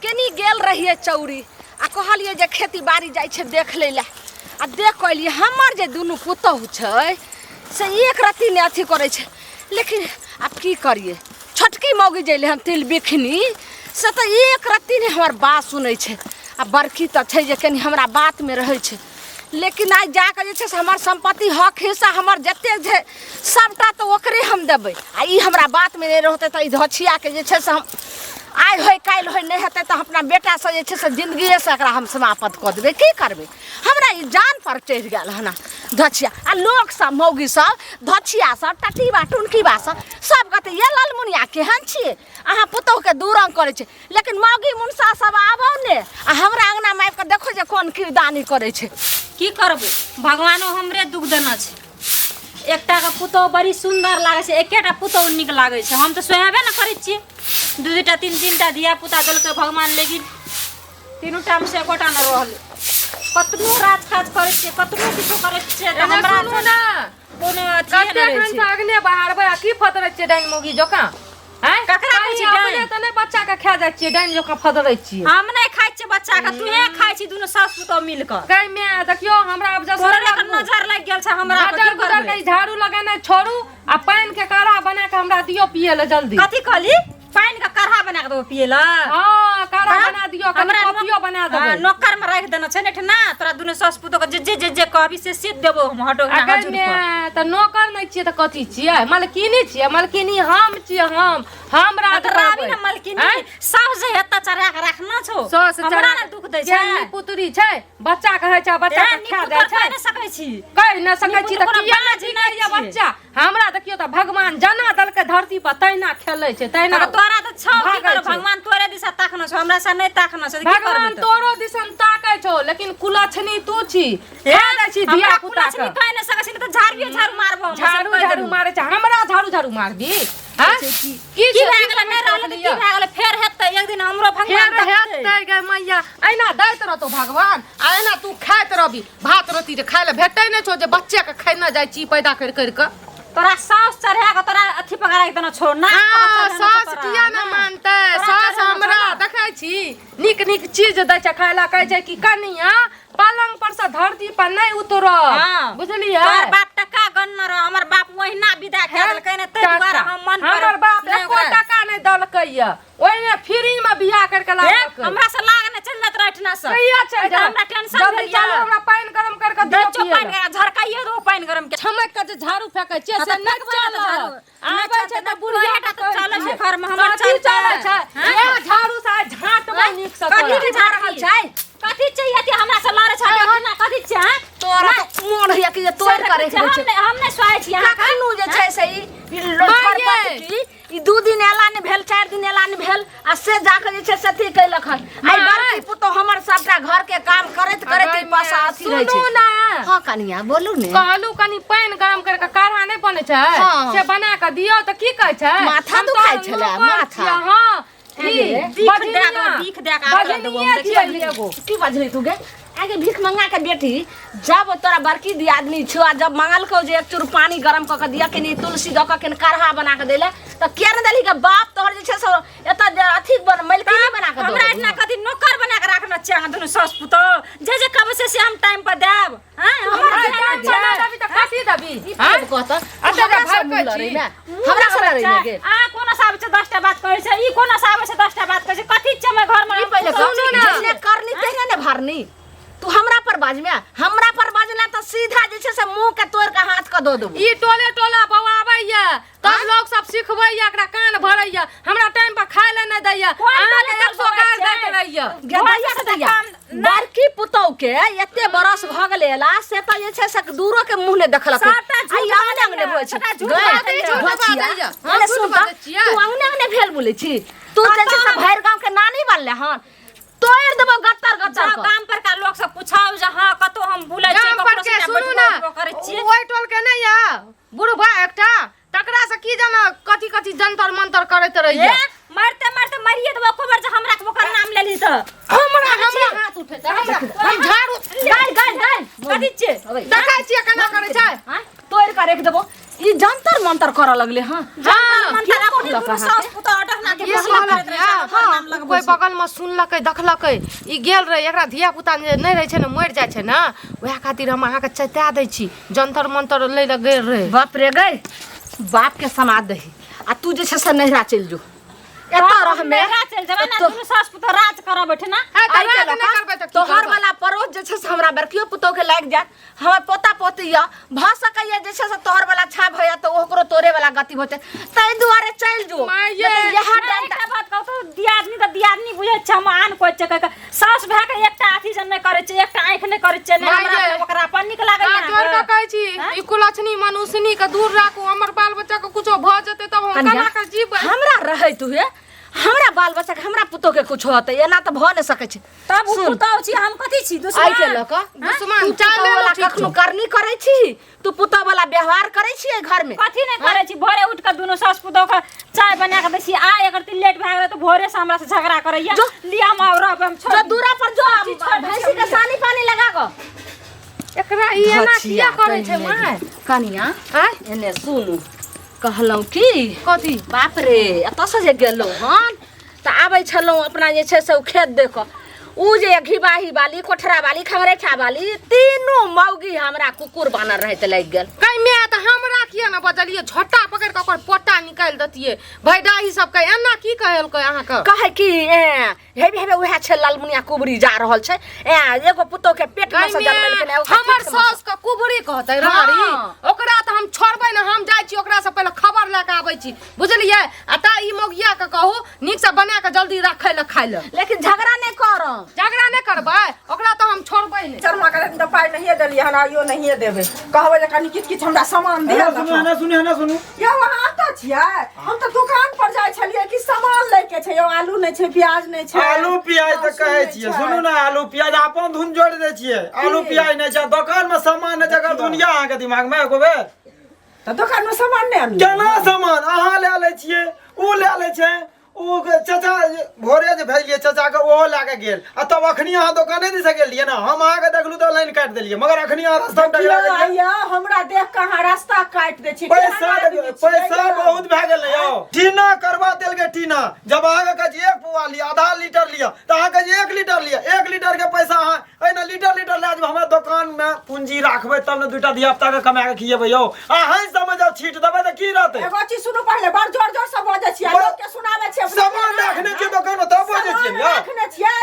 केनी गेल रहियै चौरी आ कहलियै जे खेती बाड़ी जाइ छै देख लै लए आ देख कऽ एलियै हमर जे दुनू पुतहु छै से एक रत्ती नहि अथी करै छै लेकिन आब की करियै छोटकी मौगी जे एलै हन तिल बिखनी से तऽ एक रत्ती नहि हमर बात सुनै छै आ बड़की तऽ छै जे कनि हमरा बातमे रहै छै लेकिन आइ जाकऽ जे छै से हमर सम्पत्ति हक हिस्सा हमर जतेक छै सभटा तऽ ओकरे हम देबै आ ई हमरा बातमे नहि रहतै तऽ ई धछियाके जे छै से हम आइ होय काल्हि होय नहि हेतै तऽ अपना बेटासँ जे छै से जिन्दगिएसँ एकरा हम समाप्त कऽ देबै की करबै हमरा ई जान पर चढ़ि गेल हन धछिया आ लोक सब मौगी सब धछिया सब टटीबा टुनकीबा सब सब कहतै ये ललमुनिया केहन छियै अहाँ पुतोहके दू रंग करै छै लेकिन मौगी मुनसा सब आबौ ने आ हमरा अंगनामे आबि कऽ देखो जे कोन किरदानी करै छै। की करबै, भगवानो हमरे दुख देने छै। एकटाके पुतोहु बड़ी सुन्दर लागै छै, एकेटा पुतोहु नीक लागै छै। हम तऽ सोहेबे ने करै छियै। दू दूटा तीन तीनटा धिया पुता देलकै भगवान, लेकिन तीनू टाइम से एकोटा नहि रहलै। कतनो राज काज करै छियै, कतनो किछो करै छियै, तऽ एने हमरा सुनू ने, कोनो अथिये कते नहि रहै एखन छै। से अग्ने बहारबै आ की फदरै छियै डाइन मौगी जकाँ? आँय? ककरा कहै कहीं छी डाइन? अपने तऽ नहि बच्चा के खा जाइ छियै, डाइन जकाँ फदरै छियै। हम नहि खाइ छियै बच्चा के, तूहे खाइ छी दुनू सास पुतोह मिल कऽ। गै माय, देखियौ हमरा आब जस तोरा लग नजर लागि गेल छै हमरा पर, नजर की गुजर करबै? के ई झाड़ू लगेनाइ छोड़ू आ पानि के काढ़ा बना के हमरा दियौ पियै लए जल्दी। कथी कहली? पानि के काढ़ा बना के देबो पियै लए? हँ, काढ़ा बना दियौ, कनि हमरा कॉफियो बना देबै। हाँ, नौकर में राखि देने छै ने ठना तोरा दुनू सास पुतोह के जे जे जे जे कहबी से से देबो हम हटो आ ना हजूर गै पर। माय, तऽ नौकर नहि छियै तऽ कथी छियै? मलकिनी छियै, मलकिनी हम छियै, हम राज तऽ रावी करबै। ने मलकिनी आँय? साउस जे हेतऽ चढ़ा के राखना छौ, साउस हमरा चढ़ा ने दुख दै छै। केहन पुतरी छै, बच्चा कहै छै बच्चा ए, के खा नीपुतर जाइ छै। कहि नहि सकै छी। कहि नहि सकै छी तऽ नीपुतर किया कोनो नहि बाज नहि जीतैया छियै। बच्चा? हमरा देखियौ तऽ भगवान जना देलकै धरती पर तहिना खेलै छै, तहिना तऽ तोरा तऽ छौ, की भागै करब? छै। भगवान तोरे दिशा ताकने छौ, हमरा से नहि ताकने छौ, तऽ की करबै? भगवान तऽ तोरो दिसन ताकै छौ, लेकिन कुलक्षणी तू छी, ए, खा जाइ छी हमरा धिया पुता कुलक्षणी के। कहि नहि सकै छी, नहि तऽ झाड़ुए झाड़ू मारबो हम, से झाड़ू कहि झाड़ू देलहुँ। मारै छै, हमरा झाड़ू झाड़ू मारबी? हाँ? की की छै? भए गेलै? नहि रहलै तऽ की भए गेलै? फेर हेतै एक दिन हमरो फेर भगवान देखतै। हेतै गे मैया, एना दैत रहतौ भगवान आ एना तू खाइत रहबी। भात रोटी जे खाय लए भेटै नहि छौ जे बच्चे के खेने जाइ छी पैदा करि करि कऽ। तोरा साउस चढ़ा के तोरा अथी पकड़ा के देने छौ ना? हाँ, सास किया ना मानतै? तोरा सास चढ़ेने छौ हमरा ना? देखै छी नीक नीक चीज दै छै खाय लए, कहै छै कि कनिया पलंग पर से धरती पर नहीं उतरब। हाँ। बुझलियै? तोहर बाप टका गनने रह, हमर बाप ओहिना विदा कए देलकै ने, ताहि दुआरे हम मन पर हमर बाप नहि एको ओकरा- टका नहीं देलकै ये, ओहिने फ्री में बियाह करके हे, लाबलकै। हमरा से लाग ने चलि जात रहठिना से। कहिया चलि एहि तऽ जायब? हमरा टेंशन जल्दी भेल यऽ। चलू, हमरा पानि गरम करके दियौ दै छौ पियै पानि लए। गरम, झरकाइयो दो पानि गरम के। छमक के जे झाड़ू फेकै छियै हाँ, से तऽ नहि फेकबै ने चलत। झाड़ू। नहि आबै छै चलतै तऽ तऽ बुढ़िया तोरे टा तऽ कहै चलै छै छियै। घरमे, हमर कथी चलतै? चलै छै? हाँ? ए, झाड़ू से आइ झाँटबै नीक से कथी तोरा। के भए रहल छै? कथी चाहिए कि हमरा से लड़े छै ना? कथी छै, हाँ? तोरा तऽ मोन होइया कि जे तोड़ि कऽ राखि दै हम छै। नहि, हम नहि सोहाइ छी अहाँके। कखनो जे छै से ई ई लोथर माये। पटकी ई 2 दिन एला नहि भेल, 4 दिन एला नहि भेल आ से जाके जे छै से अथी कयलक हन। आइ माय। बड़की पुतोह हमर सबटा घर के काम करैत करैत ई पसा अथी रहै सुनू छै। ने। हँ कनिया, बोलू ने। कहलू कनि पानि गरम करके काढ़ा नहि बनै छै हाँ। से बना कऽ दियौ, तऽ की कहै छै? माथा हम दुखाइ तोहर छलै, नौकर माथा। छियै, हँ की बीख दए बजनिया। कऽ, बीख दए कऽ आग देबो हम, बजनिये देखियौ। छियै एगो। की बजली तू गे? आगे भीख मंगा के बेटी, जब तोरा बड़की दियादनी छौ आ जब मंगलकौ जे एक चूर पानी गरम कऽ के दिया, कनि तुलसी दऽ कऽ कनि काढ़ा बना के दैले, तऽ किया ने देलही के? बाप तोहर जे छै से एतऽ जे अथी बन मलकिनी बना के हमरा एहिठिना कथी नौकर बना के राखने छियै अहाँ दुनू सास पुतोह? जे जे कहबै से से हम टाइम पर देब, आँय? हमर आइ ध्यान टाइम छै। पर नहि देबही तऽ कथी देबही? ई आँय? की कहत? अच्छा, हमरा से भड़कै मुँह लड़ै छी। ने, हमरा से लड़ै ने गे? अहाँ कोनो से आबै छै 10टा बात कहै छै, ई कोनो से आबै छै 10टा बात कहै छै। कथी छै हमर घरमे? ई पहिले सुनू कह, ने। जेहने करनी तेहने ने भरनी। तू हमरा पर बाजमे, हमरा पर बाजला तऽ सीधा जे छै से मुँह के तोड़ के हाथ के दऽ देबो। ई टोले टोला बौआबैया, तब लोग सब सिखबैया, एकरा कान भरैया, हमरा टाइम पर खाय लए नहि दैया, कोन अहाँके टोले 100 बौआइ गारि छै? दैत रहैया। दैया के दैया। बड़की पुतौह के एते बरस भऽ गेलै एला से तऽ जे छै से दूरो के मुँह नहि देखलक। सबटा झूठ आ ई अंगने अंगने बाजैया, बोलै छै। सबटा झूठ गै, बाजैया। झूठ भचिया, बाजैया। हम अरे झूठ सुन तऽ, बाजै छियै? तू अंगने अंगने भेल बोलै छी। तू जे छै से भरि गाँव के नानी बनले हन, तोड़ि देबो गत्तर गत्तर जाओ कऽ। गाम पर का लोग सब पूछाओ जे हाँ कतौ हम बुलै छियै, गाम पर ककरो के से सुनू बैठबो ने, उठबो करै छियै। ओहि टोल के नहि यऽ बुढ़बा एकटा, तकरा से की जाना कथी कथी जंतर मंतर करैत रहैया। ए, मरते मरते मरिए देबो एको बेर जे हमरा के ओकर नाम लेली तऽ। हमरा हमरा हाथ उठेतै, हमरा हम झाड़ू गाल गाल गाल कथी छियै? देखै छियै केना करै छै। हाँ, तोड़ि कऽ राखि देबो। ई जंतर मंतर करऽ लगले हँ। जंतर मंतर की अपने कहलक दुनू अहाँके? साउस पुतोह अटकना अहाँके के पसंद कहलक करैत रहै छै, यऽ? अहाँ नाम लगबै कोई छी। बगल में सुनलकै देखलकै ई गेल रहे एकरा धिया पुता जे नहि रहै छै ने मरि जाइ छै ने वएह खातिर हम अहाँके चेता दै छी जंतर मंतर लै लए गेल रहे बाप रे गई बाप के समाद दही आ तू जे छै से नैहरा चलि जो एतऽ रह में नैहरा चलि जेबै ने दुनू सास पुतोह राज करब बैठे ना है तऽ आइ के राज लऽ नहि कऽ करबै तऽ की तोहर करबै? वाला पड़ोस जे छै से हमरा बड़कियो पुतोह के लागि जायत हमर पोता पोती यऽ भऽ सकैए जे छै से तोहर वाला छाप होइए तऽ ओकरो तोरे वाला गति होतै ताहि दुआरे चलि जो माय ये। नहि तऽ इएह नहि, डंटा एकटा बात कहू तऽ दियादनी तऽ दियादनी बुझै छै हम आन कोइ छै कहि सास भए कऽ एकटा अथी जन नहि करै छै एकटा आँखि नहि करै छै नहि माय हमरा ये। ओकरा अपन नीक लागैए हाथ जोड़ कऽ कहै छी ई कुलक्षणी मनुष्यनी के दूर राखू हमर बाल बच्चा के कुछो भऽ जेतै तब हम कनिया, केना कऽ जीबै हमरा रहैत हुए हमरा बाल बच्चा के हमरा पुतोह के कुछ होतै एना तऽ भऽ नहि सकै छै तब उ सुन। पुतहु छी हम कथी छी आइ के दुश्मन लऽ कऽ दुश्मन, तू चाल पुतोह वाला ठीक छौ। कखनो करनी करै छी तू पुतोह वाला व्यवहार करै छी एहि घर में कथी नहि करै छी भोरे उठि कऽ दुनू सास पुतोह के चाय बना कऽ दै छी आ एकर ती लेट भए गेलै तऽ भोरे से हमरा से झगड़ा करैया जो। लिया हम आब रहब हम छोड़ जो दूरा पर जो चीज छोड़ दै भैंसी के सानी पानी लगा गो एकरा ई एना किया करै छै माय कनिया आँय एने सुनू कहलहुँ की कथी बाप रे एतऽसँ जे गेलहुँ हन तऽ आबै छलहुँ अपना जे छै से ओ खेत देख कऽ उ जे घिबाही वाली कोठरा वाली खंगरेठा वाली तीनू मौगी हमरा कुकुर बानर रहै तऽ लागि गेल कहीं माय तऽ हमरा किया ने बजलियै झोटा पकड़ि कऽ ओकर पोटा निकालि देतियै भैडाही सबके एना की कहलकै अहाँके कहै कि ए हेबे हेबे उएह छै लालमुनिया कुबरी जा रहल छै ए एगो पुतोह के पेट में से जन्मेलकै ने एगो के हमर पीठ में से। सास के कुबरी कहतै रारी हाँ। ओकरा तऽ हम छोड़बै ने हम जाइ छी ओकरा से पहिले खबर लए कऽ आबै छी बुझलियै आ ता ई मौगिया के कहू नीक से बना कऽ जल्दी राखै लए खाइ लए लेकिन झगड़ा नहि करब झगड़ा नहि करबै ओकरा तऽ हम छोड़बै नहि शर्मा के तऽ पाइ नहिए देलियै हन आइयो नहिए देबै कहबै जे कनि किछु किछु हमरा सामान दिअ एना सुनू एना सुनू एना सुनू यौ अहाँ एतऽ छियै हम तऽ दुकान पर जाइ छलियै कि सामान लै के छै यौ आलू नहि छै प्याज नहि छै आलू प्याज तऽ लहसुन कहै नहि छियै छै। सुनू ने आलू प्याज अपन धुन जोड़ि दै छियै आलू प्याज नहि छै दोकान मे सामान नहि छै एकर दुनिया अहाँके दिमाग मे एको बेर तऽ दोकान मे सामान नहि आनलियै केना सामान अहाँ लए लै छियै ओ लए लै छै ओ चाचा भोरे जे भेजलियै चाचा के ओहो लए के गेल आ तब अखनी अहाँ दोकाने दिस गेलियै ने हम अहाँके देखलहुँ तऽ लाइन काटि देलियै मगर अखनी अहाँ रास्ता मे टकरा देखियौ गेलियै यौ हमरा देख कऽ अहाँ रास्ता काटि दै छी पैसा केहन आदमी देखियौ, छियै पैसा यौ? बहुत भए गेलै यौ टीना करवा देलकै टीना जब अहाँके कहै छी एक पुआ लिअ आधा लीटर लिअ तऽ अहाँ कहै छी एक लीटर लिअ एक लीटर के पैसा अहाँ एहिना लीटर लीटर लए जेबै हमरा दोकान मे पूंजी राखबै तब ने दूटा धिया पुता के कमा के खियेबै यौ अहाँ समझ जाउ छीट देबै तऽ की रहतै एगो चीज सुनू पहिले बड़ जोर जोर से बजै छियै लोक के सुनाबै छियै अपना सामान राखने छियै दोकान मे तब बजै छियै सामान यौ राखने छियै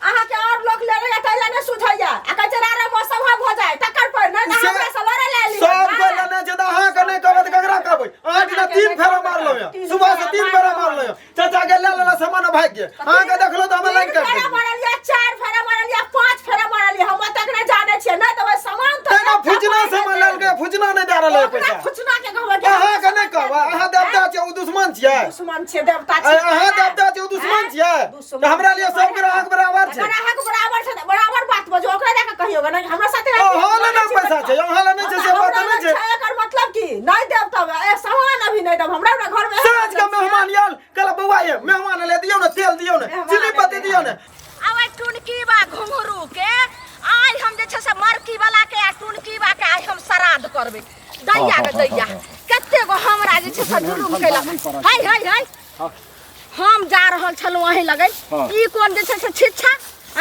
अहाँके और लोक लेबै या ताहि लए नहि सुझैया आ कहै छै रे मौसम भऽ जाय तकर पर नहि तऽ से- हमरा से लड़े लए एली सबके लेने छै तऽ अहाँके नहि कहबै तऽ ककरा कहबै अहाँके तऽ तीन फेरा मारलहुँ यऽ सुबह से तीन फेरा मारलहुँ यऽ चाचा के ले लेला सामान आ भागि गेल अहाँके देखलहुँ तऽ हमरा लाइन तीन काटि फेरा देलियै मारलियै चारि फेरा मारलियै पाँच फेरा मारलियै हम ओतेक नहि जानै छियै नहि देबै सामान तऽ तेना फुजना सामान लेलकै फुजना नहि दए रहल है ओकरा पैसा फुचना के कहबै कि अहाँके नहि कहबै अहाँ देवता छियै ओ दुश्मन छियै दुश्मन छियै देवता छियै अहाँ देवता छियै ओ दुश्मन छियै दुश्मन तऽ हमरा लिए सब ग्राहक बराबर छै अगर अहाँके बराबर छै तऽ बराबर बात बजू ओकरा जाके कहियो नहि हमरा साथे अहाँ लए नहि पैसा छै अहाँ लए नहि छै से बात नहि छै एकर मतलब की नहि देब तब ए सामान अभी नहि देब हमरा हमरा घर में साँझ के मेहमान आयल कहलक बौआ ये मेहमान एलै दियौ ने तेल दियौ ने चीनी पत्ती दियौ ने आब एहि टुनकी बा घुंघरू के आइ हम जे छै से मरकी वाला के आ टुनकी बा के आइ हम श्राद्ध करबै दैया के दैया कते गो हमरा जे छै से जुलुम केलक हाय हाय हाय हम जा रहल छलहुँ अहीं लगे ई कोन जे छै से छिच्छा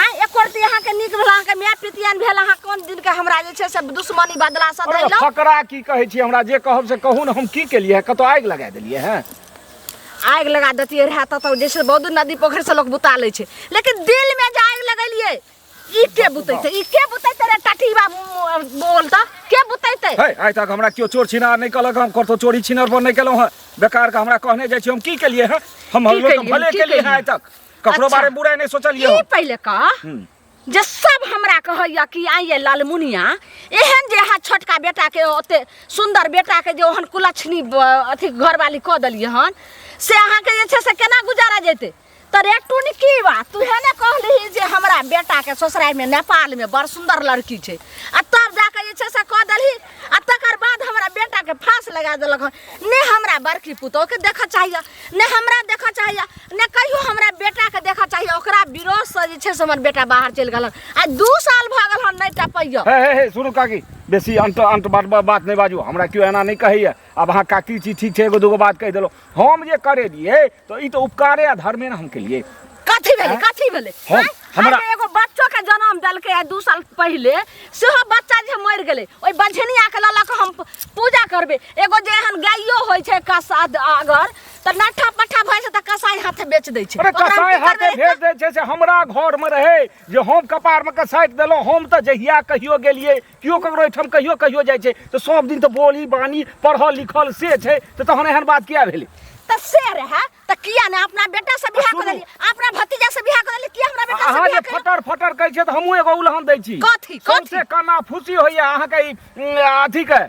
आँय एको रत्ती अहाँके नीक भेल अहाँके माय पितियान भेल अहाँ कोन दिन के हमरा जे छै से दुश्मनी बदला अरे सधैलहुँ फकरा की कहै छी हमरा जे कहब से कहू ने हम की केलियै है कतौ आगि लगा देलियै है आगि लगा देतियै रहए तऽ जे छै बहुत नदी पोखरि से लोक बुता लै छै लेकिन दिल में जे आगि लगेलियै ई के बुतैते ई के बुतैते रे टटीबा बोल तऽ के बुतैते है आइ तक हमरा केओ चोर छिनार नहि कहलक हम कतौ चोरी छिनार पर नहि केलहुँ हँ बेकार के हमरा कहने जाइ छी हम की केलियै हँ हम की लोक केलियै, भले की केलियै हँ केलियै? आइ तक ककरो अच्छा। बारे बुराइ नहि सोचलियै ई हम पहिले कह जे सब हमरा कहैया कि आइए लालमुनिया एहन जे अहाँ छोटका बेटा के ओते सुंदर बेटा के जे ओहन कुलक्षणी अथी घरवाली कऽ देलियै हन से अहाँके जे छै से केना गुजारा जेतै तऽ रे टुनकी बा तू ने कहलिही जे हमरा बेटाके ससुरारिमे नेपालमे बड़ सुन्दर लड़की छै आ तब जाके जे छै से कऽ देलही आ तकर बाद हमरा बेटाके फाँस लगा देलक हन ने हमरा बड़की पुतोहके देखऽ चाहिए ने हमरा देखऽ चाहिए ने कहियो हमरा बेटाके देखऽ चाहिए ओकरा विरोधसँ जे छै से हमर बेटा बाहर चलि गेल हन आ 2 साल भऽ गेल हन नहि टपैया हे हे हे सुनू काकी बेसी अंट अंट बात बात नहि बाजू हमरा केओ एना नहि कहैए आब अहाँ काकी छी ठीक छै एगो दूगो बात कहि देलहुँ हम जे करेलियै तऽ ई तऽ उपकारे आ धर्मे ने हम केलियै कथी भेलै कथी भेलै हम- आँय? हमरा- आइ एगो बच्चो के जन्म देलकै आइ 2 साल पहिले, सेहो बच्चा जे मरि गेलै ओहि बझनिया के लऽ लऽ कऽ हम पूजा करबै। एगो जे एहन गाइयो होइ छै कसा अगर तऽ नट्ठा पट्ठा भऽ छै तऽ कसाई हाथे बेच दै छै। अरे ओकरा हम कसाई की हाथे करबै? भेज दै छै से हमरा घरमे रहै जे हम कपारमे के साटि देलहुँ। हम तऽ जहिया कहियो गेलियै केओ ककरो एहिठाम कहियो कहियो जाइ छै तऽ सब दिन तऽ बोली बानी पढ़ल लिखल से छै तऽ तहन एहन बात किया भेलै? तऽ से रहै तऽ किया ने अपना बेटा से बियाह सुनू। कऽ देलियै, अपना भतीजा से बियाह कऽ देलियै? किया हमरा बेटा से अहाँ जे बियाह केलहुँ? फटर फटर कहै छियै तऽ हमहूँ एगो उलहन दै छी। कथी? कथी? सौंसे काना फूसी होइया अहाँके ई अथीके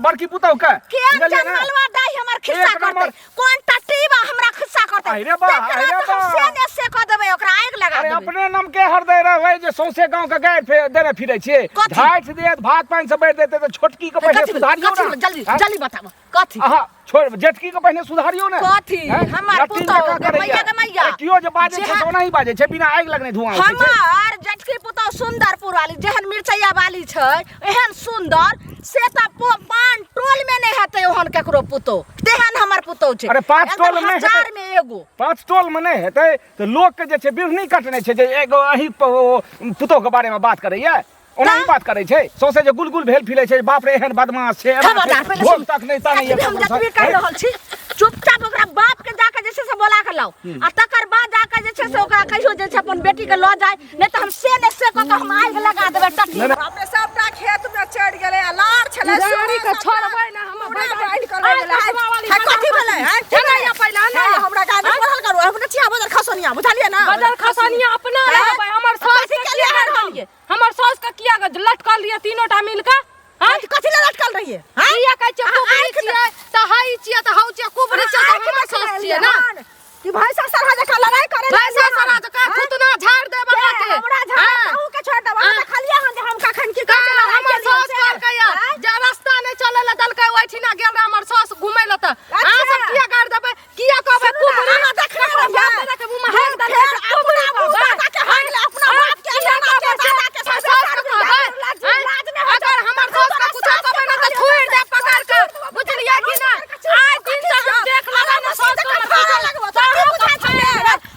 बड़की पुतहु के केहन बुझलियै ने? जनमलवा दाइ हमर खिस्सा एक नंबर। करतै, कोन टटीबा हमरा खिस्सा करतै? अरे बा, तकरा अरे तऽ हम बा। से ने से कऽ देबै, ओकरा आगि लगा अरे देबै। अपने नाम के हरदय रहबै जे सौंसे गांव के गाय देने फिरै छियै। कथी? ढाठि देत भात पानि से बढ़ि देतै तऽ छोटकी के पहिने कथी भेलै? सुधारियौ कथी ने। भेलै? जल्दी आँय? जल्दी बताबऽ कथी। अहाँ छोड़, जेठकी के पहिने सुधारियौ ने। कथी? आँय? हमर लट्ठी पुतहु, जकाँ गे करैया। मैया, गे मैया। अरे केओ जे बाजै छै जेहन- से ओनाही बाजै छै, बिना आगि लगने धुआं उठै छै। हमर जेठकी पुतहु सुंदरपुर वाली जेहन मिरचैया वाली छै एहन सुंदर से तऽ पान टोल में नहि हेतै ओहन केकरो पुतहु, तेहन हमर पुतहु छै। अरे पाँच एकदम टोल में हेतै। हजार में एगो। पाँच टोल में नहि हेतै तऽ लोकके जे छै बिढ़नी कटने छै जे एगो अही पुतोह के बारे में बात करैया, ओनाही बात करै छै। सौंसे जे गुलगुल भेल फिरै छै, बाप रे एहन बदमाश छै, एना छै, खबरदार, पहिले भोग सुन। तक नहि तानैया एतबे हम ककरो जतबे सँ। कहि रहल छी, चुपचाप ओकरा बाप के जाके जे छै से बोला के लाउ आ तकर बाद जाके जे छै से ओकरा कहियो जे छै अपन बेटी के लऽ जाय, नहि तऽ हम से ने से कऽ के हम आगि लगा देबै टट्टी। बाप रे, सबटा खेत में चढ़ि गेलै आ लार छलै। गाड़ी के छोड़बै ना हम। पूरा बाढ़ि कर गेलै। वाली है, कथी भेलै है? एना या पहिले, एना है, या। हमरा गाड़ी पढ़ल करू, हमरा छिया बजर खसनिया, बुझलियै ना? बजर खसनिया अपना हैं? रहबै। हमर सास कथी के केलियै किया हन हम? देलियै? हमर सास के किया लटकल रहियै तीनों टा मिल के? हैं? कथी कथी लए लटकल रहियै? हैं? किया कहै छियै अहाँ कुबरी आँखि छियै तऽ हई छियै तऽ हौ छियै, कुबरी छियै तऽ आँखि हमर देखने सास छियै ना? हन। कि भैंसा सरहा जकाँ लड़ाई करे भैंसा सरहा जकाँ थुतना झाड़ि देब के अहाँके। हमरा झाड़ हैं? अहूँ के छोड़ देब। अहाँ हैं? देखलियै हन जे हम कखन की का करै छलहुँ, हमर केलियै सास से? कहलकै या हैं? जे रास्ता नहि चलै लए देलकै, ओहिठिना गेल रहे हमर सास घुमै लए तऽ अहाँ सब किया गारि देबै? किया कहबै सुनू ने, कुबरी? अहाँ देखने ककरो रहियै। बाप दादा के मुँहमे हाथ देलकै फेर से कुबरी अपना मुँह कहबै? दादा के हारि ले, अपना हैं? बाप के, किया नाना के, कहबै से? दादा के, सास ससुर के के कहबै? लाज हैं? लाज नहि होइ छै। अगर हमर तखन सास के तोरा कुछो सास के कहबै ने तऽ कहलियै, थोड़ि देब पकड़ के, बुझलियै कि नहि? आइ दिन से हम देख लेबै ने सास के फाड़ लगबो, तोरा की बुझाइ छौ रे?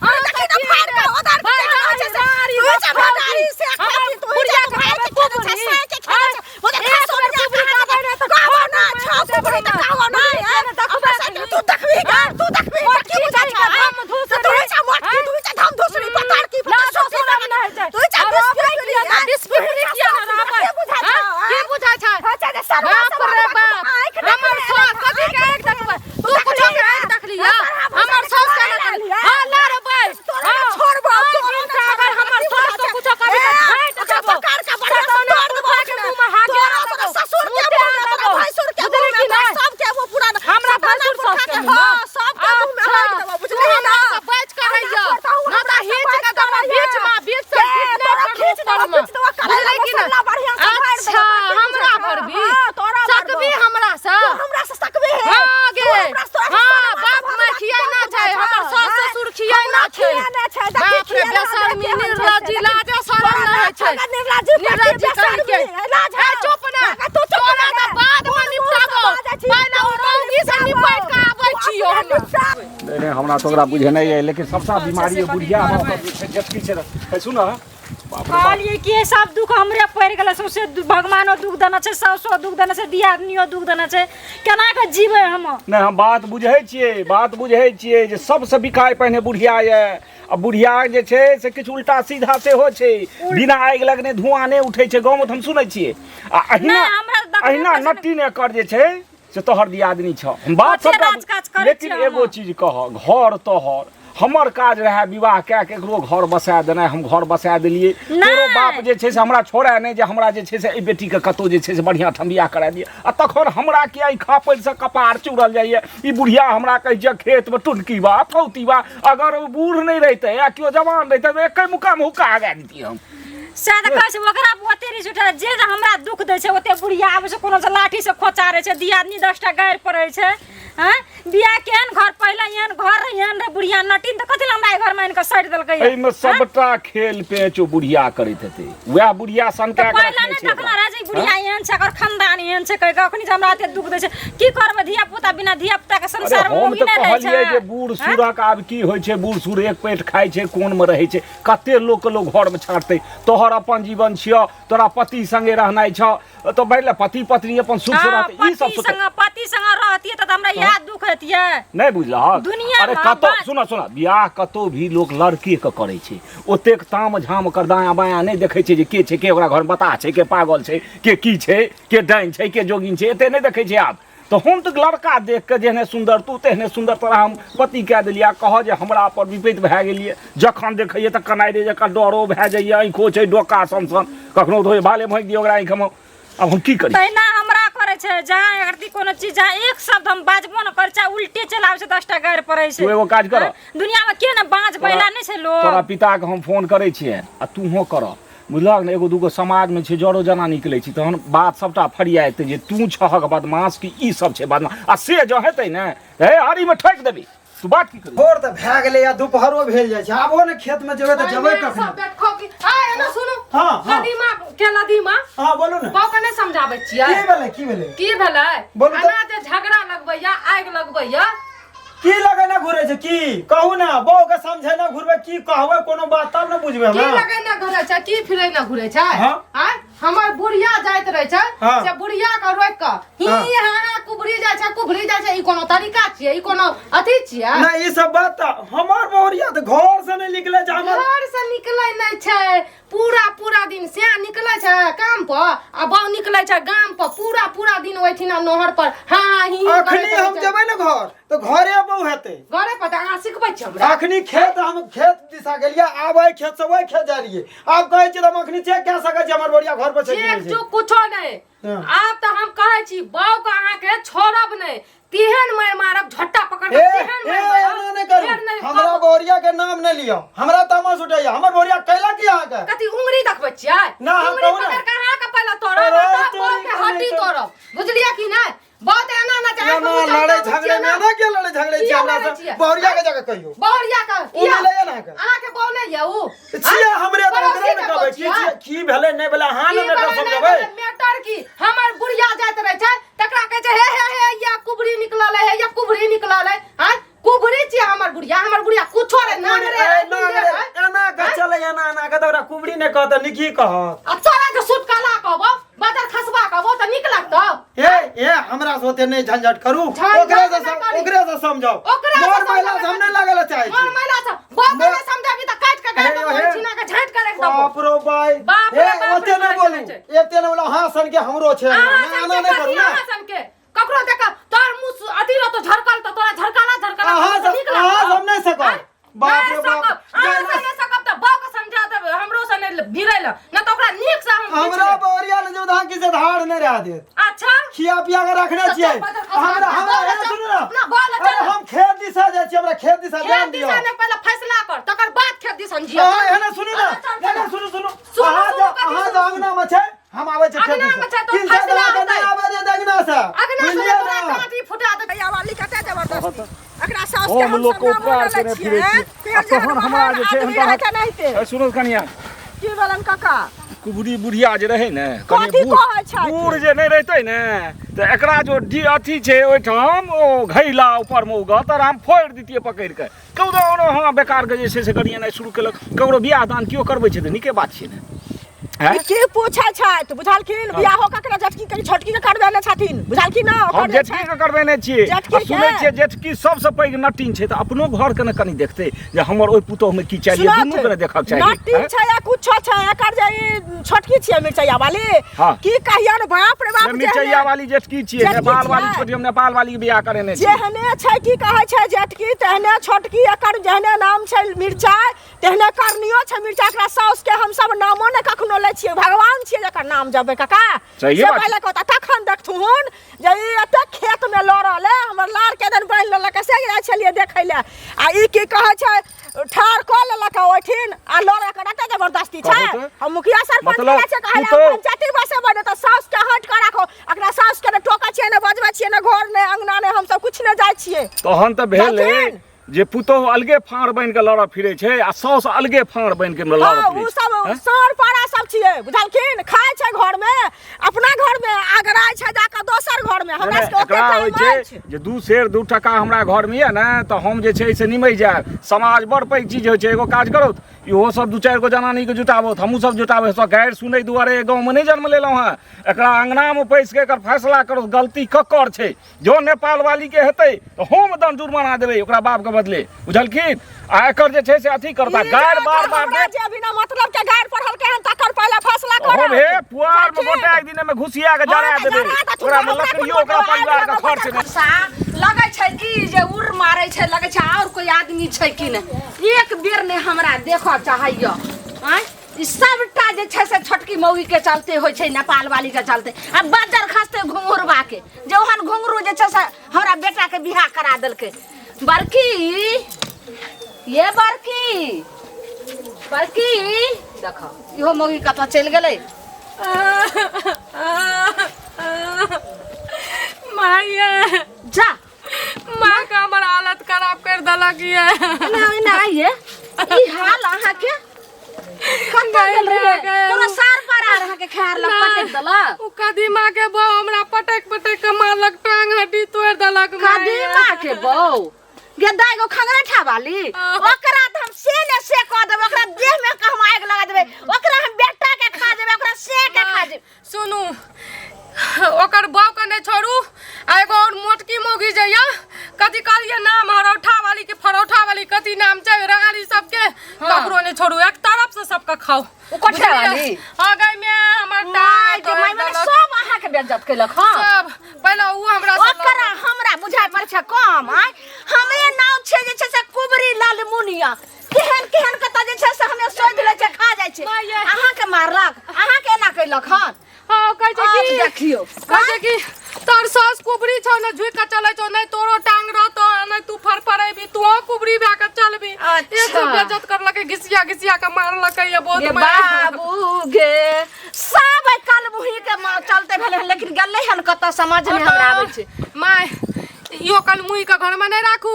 अहाँ देखी ने फाड़ के ओदार के चलि रहल छै से। तू जे भटारी से खाती, तू जे भाई के खेने छै, साई के खेने छै, ओ जे खसोनिया कहाँ छै, कहबो ना, छौ कुबरी तऽ कहबो ना, हैं? अपना साई तू देखबही गे, तू देखबही तऽ की बुझाइ छौ, हैं? तऽ तू छै मोटकी, तू छै धम धुसरी, पतार की, पता सुखी तू छै बिस फिकरी, हैं? बिस फिकरी किया ने रहबै? की बुझाइ छौ, हैं? की हैं? बुझाइ छै? होइ छै जे सरवा बाप सब रे बाप, आँखि हमर देखने सास कथी के आँखि देखबै? तू कुछो के आँखि देखली या? हमर सास के नहि देखली? हाँ, लड़बै। तोरा ने छोड़बो, आइ तोरा दिन ने से अगर छोड़बो, हमर की सास के बुझाइ छै? कुछो कभी तऽ ए, छाँटि ओकरा देबो। पकड़ के बढ़िआँ से सटौना तोड़ देबो उठा के एखने। मुँहमे हाथ तोरा गिरा तोरा देबो। ससुर के मुँह मुँह में, देबो। तोरा भैंसुर के बुझली मुँह में, कि तोरा नहि? सबके मुँह पूरा हमरा सटौना भैंसुर पुरखा सास के के, मुँह में? हाँ, सबके मुँह में अच्छा, हाथ देबो, तू बुझलिही ना? हमरा से बचि के रहिया। हमरा ना तऽ से हिच बचि के देबो के बीच में, बीच से के, घीचने तोरा पर खींच देबो, ऊपर में। खींच देबो, करैला बुझली कि नहि? मसाला बढ़िआँ से भरि देबो, अच्छा, तोरा की हमरा बुझाइ छौ? भरबी? हाँ, तोरा भरबो। सकबी हमरा से? तू हमरा से सकबी हे? हाँ गे। तू हमरा से- तोरा से हाँ, सोनमा बाप सब माय हमरा खियाइ ना की छै, बुझाइ हमर छौ? सास हैं? ससुर खियाइ ना हमरा छै। खियाइ ना छै, देखी बाप रे, खियाइ ना बेशर्मी, छै, केहन छै से, निर्लज्जी, देखी। लाजो शरम तोरा नहि होइ छै। लाज निर्लज्जी, निर्लज्जी बेशर्मी, कहीं के। लाज ए, हौ। चुप ना। तू चुप तोरा ना तऽ गे। बाद में मुँह से निपटाबो। बाजै छी, पहिले ओ तोरा मौगी से निपटाबो। निपटि कऽ आबै तू छियौ अपने हम। निपटा। नहि नहि, हमरा तऽ ओकरा बुझेनाइ अइ, लेकिन सबटा बीमारी बुढ़िया हमरा जे छै जेठकी छै ने। सुन, बाप रे बाप। कहलियै कि सब दुख हमरे पड़ि गेलै सौंसे, भगवानो दुख देने छै, सासो दुख देने छै, दियादनियो दुख देने छै, केना कऽ जीबै हम? नहि, हम बात बुझै छियै, बात बुझै छियै जे सबसँ बिकाय पहिने बुढ़िया यऽ आ बुढ़िया जे छै से किछु उल्टा सीधा सेहो छै। बिना आगि लगने धुआं नहि उठै छै गाँवमे तऽ हम सुनै छियै आ अहिना नहि, हमरा तऽ देखबे अहिना करै छै ने। नट्टी ने एकर जे छै से तोहर दियादनी छह, हम बात कते सबटा राज-काज करै लेकिन छियै हम। एगो चीज कह, घर तोहर हमर काज रहए विवाह कए के एकरो घर बसा देनाइ, हम घर बसा देलियै। नहि। तोरो बाप जे छै से हमरा छोड़ए नहि जे हमरा जे छै से एहि बेटीके कतहु जे छै से बढ़िआँ ठाम बियाह करा दिअ आ तखन हमरा किया ई खापड़िसँ कपार चूड़ल जाइए? ई बुढ़िया हमरा कहै छै खेतमे टुनकी बा फौती बा। अगर ओ बूढ़ नहि रहितै आ केओ जवान रहितै तऽ एके मुक्कामे हुक्का हगा दितियै हम। सएह तऽ कहै छै, ओकरा ओते रिस उठै जे जे हमरा दुख दै छै, ओते बुढ़िया आबै छै कोनो से लाठी से खोचारै छै, दियादनी 10टा गारि पड़ै छै। हैं बियाह केहन घर पहिले एहन घर रहे एहन रहे बुढ़िया नटिन तऽ कथी लए हमरा एहि घरमे आनि कऽ साटि देलकै एहिमे सबटा खेल पेच ओ बुढ़िया करैत हेतै वएह बुढ़िया सनका तऽ के पहिले रखने नहि छै देखने ओकरा। रहै जे ई बुढ़िया एहन छै एकर खानदान एहन छै कहि कऽ अखनी जे हमरा एते दुख दै छै की करबै धिया पुता बिना धिया पुता के अरे संसार मे हम मोगी तऽ नहि रहै कहलियै छै जे बूढ़ सूढ़क आब की होइ छै बूढ़ सूढ़ एक पेट खाइ छै कोनमे रहै छै कते लोकके लोक घरमे छाँटतै तोहर अपन जीवन छियह तोरा पति संगे रहनाइ छह तऽ बैठ ले पति पत्नी अपन सुख से हाँ, रहतै ई सब पति सोचै संग पति संग रहतियै तऽ हमरा इएह दुख हेतियै नहि बुझलहक दुनिया अरे मे कतौ बात- सुन सुन बियाह कतौ भी लोक लड़के के करै छै ओतेक ताम झाम कर दायाँ बायाँ नहि देखै छै जे के छै के ओकरा घर मे बताह छै के पागल छै के की छै के डाइन छै के जोगिन छै एते नहि देखै छै आब तऽ हम तऽ लड़का देख कऽ जेहने सुन्दर तू तेहने सुन्दर तोरा हम पति कए देलियै आ कहऽ जे हमरा पर विपैत भए गेलियै जखन देखैयै तऽ कनाइरे जकाँ डरो भए जाइए आँखिओ छै डोका सन सन कखनो धोए भाले भोंकि दियौ ओकरा आँखिमे आब हम की करी तहिना हमरा करै छै जहाँ एकरती कोनो चीज जहाँ एक शब्द हम बाजबो न करै छै उल्टे चलि आबै छै 10 टा गारि पड़ै छै तू एगो काज कर हाँ? दुनिया में के ने बाँझ बैला नहि छै लोग तोरा पिताके हम फोन करै छियै आ तूहो करह बुझलहक ने एगो दूगो समाजमे छै जरो जना निकलै छै तहन बात सबटा फरिया एतै जे तू छहक बदमाश कि ई सब छै बदमाश आ से जँ हेतै ने हे हरीमे ठोकि देबी तू बात की करी भोर तऽ भए गेलै आ दुपहरो भेल जाइ छै आबो ने खेतमे जेबै तऽ जेबै सब कखन देखो कि आ एना सुनू हाँ, हाँ। लदीमा के लदीमा हँ बोलू ने बाउ के नहि समझाबै छियै की भेलै की भेलै की भेलै बोलू तऽ। एना जे झगड़ा लगबैया आगि लगबैया की लगेने घुरे छै की कहू ने बहू के समझेने घुरबै की कहबै कोनो बात तब ने बुझबै की हमरा लगेने घुरे छै की फिरेने घुरे छै हाँ। आँय हमर बुढ़िया जाइत रहे छै हाँ। से बुढ़िया के रोकि कऽ ही हाँ। हा हा कुबरी जाइ छै कुबरी जाइ छै ई कोनो तरीका छियै ई कोनो अथी छियै नहि ई सब बात तऽ हमर बहुरिया तऽ घर से नहि निकले छै हमर घर से निकलै नहि छै पूरा पूरा दिन से निकलै छै काम पर आ बहु निकलै छै गाम पर पूरा पूरा दिन ओहिठिना नहर पर हा हा ही ही करैत अखनी रहै हम छै। जेबै ने घर तऽ घरे बहु हेतै घरे पर तऽ अहाँ सिखबै छी हमरा अखनी खेत हम खेत दिशा गेलियै आब एहि खेत से ओहि खेत जा रहियै आब कहै छियै तऽ हम अखनी चेक कए सकै छियै हमर बोरिया घर पर छै कि चेक नहि छै चुक कुछो नहि हाँ। आब तऽ हम कहै छी बाउ के अहाँके छोड़ब नहि तेहन मारि मारब झट्टा पकड़ ए के तेहन ए मारि मारब एना नहि करू फेर नहि हमरा कहब। बोरिया के नाम नहि लिअ हमरा तामस उठैया हमर बोरिया कैला की अहाँके कथी उंगरी देखबै छियै ना, हम उंगरी कहू ना। पकड़ के अहाँके पहिले तोड़ब अरे, तब तोरी बाउ के हड्डी नहि तोड़ब बुझलियै कि नहि बहुत एना ना चाहे ना लड़े झगड़े में ना के लड़े झगड़े छी किया हमरा लड़ै से छियै? बहुरिया के जाके कहियो बहुरिया के ओ किया? मिलैया ना अहाँके? अहाँके बहु नहीं यऽ उ छियै हमरे तऽ पड़ोसी ओकरे ने के कहबै बहु की छियै? छियै की भेलै नहि भेलै अहाँ की ने मैटर भेलै, नहि समझबै भेलै, मैटर की हमर बुढ़िया जाइत रहै छै तकरा कहै छै हे हे हे या कुबरी निकलल है या कुबरी निकलल है आँय कुबरी छियै हमर बुढ़िया हमर बुढ़िया कुछो रे नाम रे ए, नाम रे, एना के चलै एना एना के तऽ ओकरा कुबरी नहि कहत निकी कहत आ चला के सुटकला कहबो बाजार खसबा कहबो तऽ नीक लगतौ ए ए हमरा से ओते नहि झंझट करू झंझट ओकरे से नहि सम- करी। ओकरे से समझाउ ओकरा से मोर महिला समझाबै से हम नहि लागै लए चाहै मोर छी महिला से बहुत मोर- नहि समझाबी तऽ काटि के गाड़ि हे, देबो हे। छिना के झाँटि के राखि देबो बाप रो बाई बाप रे ए बाप ओते रे नहि कहै बोलू छै। एते नहि बोलू अहाँ सन के हमरो छै अहाँ एना सन के नहि करू कथी ने अहाँ सन के ककरो देख तोर मुँह अथी रहतो झरकल तऽ तोरा झरकाला झरकाला अहाँ तऽ सब नीक अहाँ लगतौ। सब नहि सकब आँय? बाप नहि रे बाप सकब। अहाँ जाना- सब नहि सकब तऽ बाप के समझा देबै हमरो से नहि भिड़ै लए नहि तऽ ओकरा नीक से हम खींच हमरा लेब। बौरिया ने जब धान की से धार नहि रह देत अच्छा खिया पिया के रखने तऽ छियै चल, बदल खसबा। हमरा हमरा बोल, हे, चल। सुनू ना ना, बोल, चल। अरे हम खेत दिशा जाइ छियै हमरा खेत दिशा खेत जान दियौ दिशा नहि पहिले फैसला कर तकर बाद खेत दिसन जिया अहाँ एहने सुनू ना चल, चल, एहने सुनू सुनू सुनू, अहाँ सुनू, जा कथी अहाँ सुनू? जा अंगना में छै हम आबै छै खेत अंगना में दिशा छै तो तीन चारि फैसला दिना के नहि हेतै। आबै देत अंगना से अगना से बुझलियै तोरा ना काटी फुटा देतै भैया वाली कते जबरदस्ती एकरा साउस के हम हम लोक सब नामो उपकार नहि केने लै फिरै छियै छी आ तहन हमरा जे छै आदमी रहै के नहि हेतै। ए, सुनू कनिया की भेलन काका कुबरी बुढ़िया जे रहै ने कनि कथी बूढ़ कहै छथि? बूढ़ जे नहि रहितै ने तऽ एकरा जो डी अथी छै ओहिठाम ओ घैला ऊपरमे उगत आओर हम फोड़ि दितियै पकड़ि कऽ ककरो ओनो हँ बेकारके जे छै से गरियेनाइ शुरू केलक ककरो बियाह दान केओ करबै छै तऽ नीके बात छियै ने आँय? की पूछै छथि बुझलखिन बियाहो ककरा जेठकी के छोटकी के करबेने छथिन बुझलखिन ना हम ओकर जे जेठकी छै के करबेने छियै जेठकी आ सुनै के? छियै जेठकी सबसँ पैघ नटिन छै तऽ अपनो घरके ने कनि देखतै जे हमर ओहि पुतोहमे की चाहिए दुनू के ने देखक चाही नटिन आँय? छै या कुछो छै एकर जे ई छोटकी छियै मिरचैया वाली हाँ। की कहियन बाप रे बाप ने मिरचैया वाली जेठकी छियै जेठकी नेपाल वाली छियै। छोटी हम नेपाल वाली के बियाह करेने छियै जेहने छै की कहै छै जेठकी तेहने छोटकी एकर जेहने नाम छै मिरचाइ तेहने करनियो छै मिरचाइ एकरा साउस के हम सब नामो ने कखनो कोनो लै छियै भगवान छियै जकर नाम जपबै काका सहिए से बात पहिले कहता तखन देखथुन जे ई एते खेत में लड़ल है हमर लार के दन बान्हि लेलक से जाइ छलियै देखै लए आ ई की कहै छै ठाढ़ कऽ लेलक ओहिठिन आ लड़े के एते जबरदस्ती छै कहू तऽ। हम मुखिया सरपंच मतलब के छै कहै लए पुतोहु- पंचायती बसे बने तऽ साउस के हट कऽ राखो एकरा साउस के ने टोकै छियै ने बजबै छियै ने घर ने अंगना ने हमसब किछु ने जाइ छियै तहन तऽ भेलै तखन? जे पुतोहु अलगे फाँड़ बनि कऽ लड़ऽ फिरै छै आ साउस अलगे फाँड़ बनि कऽ लड़ऽ हाँ फिरै उ छै सब हैं? सर पारा सब छियै बुझलखिन खाइ छै घर में अपना घर में आगराइ छै जाकऽ दोसर घर में हमरा नहि, सबके ओते एकरा होइ टाइम छै अछि जे 2 सेर 2 टका हमरा घर में यऽ ने तऽ हम जे छै से निमहि जायब समाज बड़ पैघ चीज होइ छै एगो काज करू इहो सब 2-4 गो जनानी के जुटाबो हमहूँ सब जुटाबै सब गारि सुनै दुआरे गाँव में नहि जन्म लेलहुँ हँ एकरा अंगना में पैस के एकर फैसला करू गलती ककर छै जो नेपाल वाली के हेतै तऽ हम दंड जुर्माना देबै ओकरा बाप के बदले बुझलखिन आ एकर जे छै से अथी करता ई गारि जे बार बार हमरा देत जे बिना मतलब के गारि पढ़लकै हन तकर पहिले फैसला हम करत हे पुआर में बुझलखिन? गोटा एक दिन में घुसिया के जरा हाँ, तऽ देबै जरा देथुन, ओकरा में हमरा लकड़ियो कोनो ओकरा मतलब परिवार के आबि खर्च नहि सा लगै छै कि जे उड़ मारै छै लगै छै आओर कोई आदमी छै कि नहि एक बेर नहि हमरा देखऽ चाहैया आँय ई सबटा जे छै से छोटकी मौगी के चलते होइ छै नेपाल वाली के चलते आ बजर खसते घुंघरुआ के जे ओहन घुंघरू जे छै से हमरा बेटा के बियाह करा देलकै बड़की ये बड़की बड़की देखो इहो मौगी कतऽ चलि गेलै माये जा माँ के हमर हालत खराब कर देलक ये एना एना आइए ई हाल अहाँके कतऽ गेल रहियै तोरा सार पर आ अहाँके खार लग पटक देलक ओ कदीमा के बौ हमरा पटक पटक के मारलक टांग हड्डी तोड़ देलक कदीमा के बौ गे दाइ गो खंगरेठा वाली ओकरा तऽ हम से ने से कऽ देबै ओकरा देह में के हम आगि लगा देबै ओकरा हम बेटा के खा जेबै ओकरा से के खा जेबै सुनू ओकर बौ के नहि छोड़ू आ एगो और मोटकी मौगी जे यऽ कथी कहलियै नाम हरौठा वाली कि फरौठा वाली कथी नाम छै राड़ी सबके ककरो नहि छोड़ू एक तरफ से सबके खाओ ओ कोठरा वाली? हाँ गई में हमर माय टांग के माय तोड़ि मने देलक। सब अहाँके बेइज्जत केलक हँ सब पहिले उ हमरा से ओकरा हमरा बुझाइ पड़ै छै कम आय हमरे नाम छै जे छै से कुबरी लाल मुनिया केहन केहन कतऽ जे छै से हमे सोचि लै छै खा जाइ छै माय। अहाँके मारलक अहाँके एना कैलक हन हाँ कहै छै आब कि देखियौ कहै छै कि तोर सास कुबरी छौ ने झुकि के चलै छौ नहि तोरो टांग रहतौ आ नहि तू फरफरेबी तू कुबरी भए के चलबी अच्छा। एक बेइज्जत करलकै घिसिया घिसिया के मारलकै ये बहुत गे मारि। बाबू गे सब आइ काल्हि मुही के चलते भेलै हन लेकिन गेलै हन कतऽ समझ नहि हमरा आबै छै माय इहो कल मुही के घर में नहीं राखू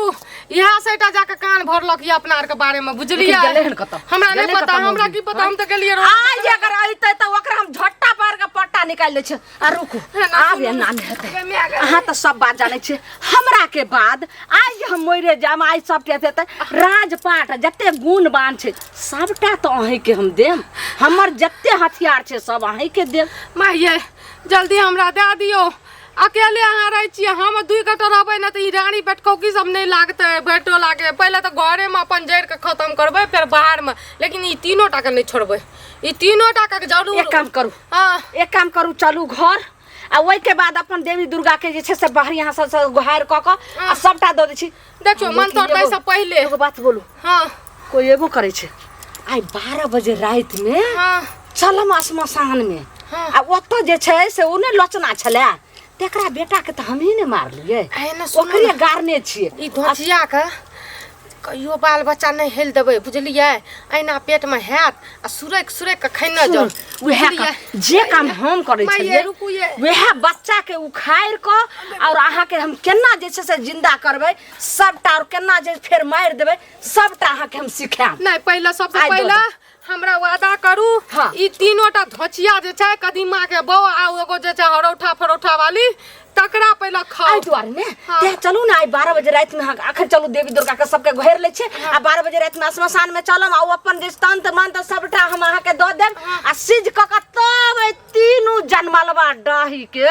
इएह से टा जाके कान भरलक ये अपना आर के बारे में बुझलियै लेकिन गेलै हन कतऽ? हमरा नहीं गेलै पता कतऽ हमरा मौगी? की पता हम तऽ गेलियै आइ जे अगर अइतै तऽ ओकरा हम झट्टा पार के पट्टा निकालि लै छियै आ रुकू ना, आब सुनू। एना नहि हेतै गे माय गे। अहाँ तऽ सब बात जानै छियै हमरा के बाद आइ जे हम मरे जायब आइ सबटा हेतै राजपाट जते गुण बान छै सबटा तऽ अहींके हम देम हमर जते हथियार छै सब अहींके देम माय ये जल्दी हमरा दए दियौ अकेले अहाँ रहै छियै हम दुइ गोटा रहबै ने तऽ ई रानी बेटकौकी सब नहि लागतै भेटो लागे पहिले तऽ घरेमे अपन जड़िके खतम करबै फेर बाहरमे लेकिन ई तीनो टाके नहि छोड़बै ई तीनो टाके जरूर एक काम करू हँ एक काम करू चलू घर आ ओहिके बाद अपन देवी दुर्गा के जे छै से बाहरी यहाँ सबसँ गुहारि कऽ कऽ आ सबटा दऽ दै छी देखियौ मन लेकिन तोड़तै एगो- से पहिले एगो बात बोलू हँ कोई एगो करै छै आइ 12 बजे रातिमे हँ चलम श्मशानमे हँ। आ ओतऽ जे छै से ओ नहि लोचना छलै तकरा बेटाके तऽ हमही ने मारलियै आइ ने सुनू ओकरे ने। गारने छियै ई धोचिया के कहियो बाल बच्चा नहि हेल देबै बुझलियै अहिना पेटमे हैत आ सुरैक सुरैक के खैने जाउ उएह बुझलियै? जे काम हम करै माय छलियै रुकू ये। उएह बच्चाके उखाड़ि कऽ आओर अहाँके हम केना जे छै से जिंदा करबै सबटा आओर केना जे फेर मारि देबै सबटा अहाँके हम सिखायब नहि पहिले सबसँ आइ दऽ पहिले दे। हमरा वादा करू हाँ। ई तीनोटा धोचिया जे छै कदीमा के बौ आ एगो जे छै हरौठा फरौठा वाली तकरा पहिले खाओ एहि दुआरे ने हाँ। ते चलू ने आइ 12 बजे राति में अखन चलू देवी दुर्गा के सबके घेर लै छियै आ 12 बजे राति में श्मशान में चलम आ ओ अपन जे तंत्र मंत्र सबटा हम अहाँके दऽ देब आ सिज कऽ कऽ तब एहि तीनू जनमलवा डाही के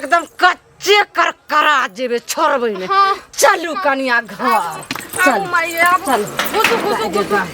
एकदम कच्चे करकरा जेबै छोड़बै नहि हाँ। चलू कनिया घर आबू चलू माई आबू चलू। घुसू घुसू घुसू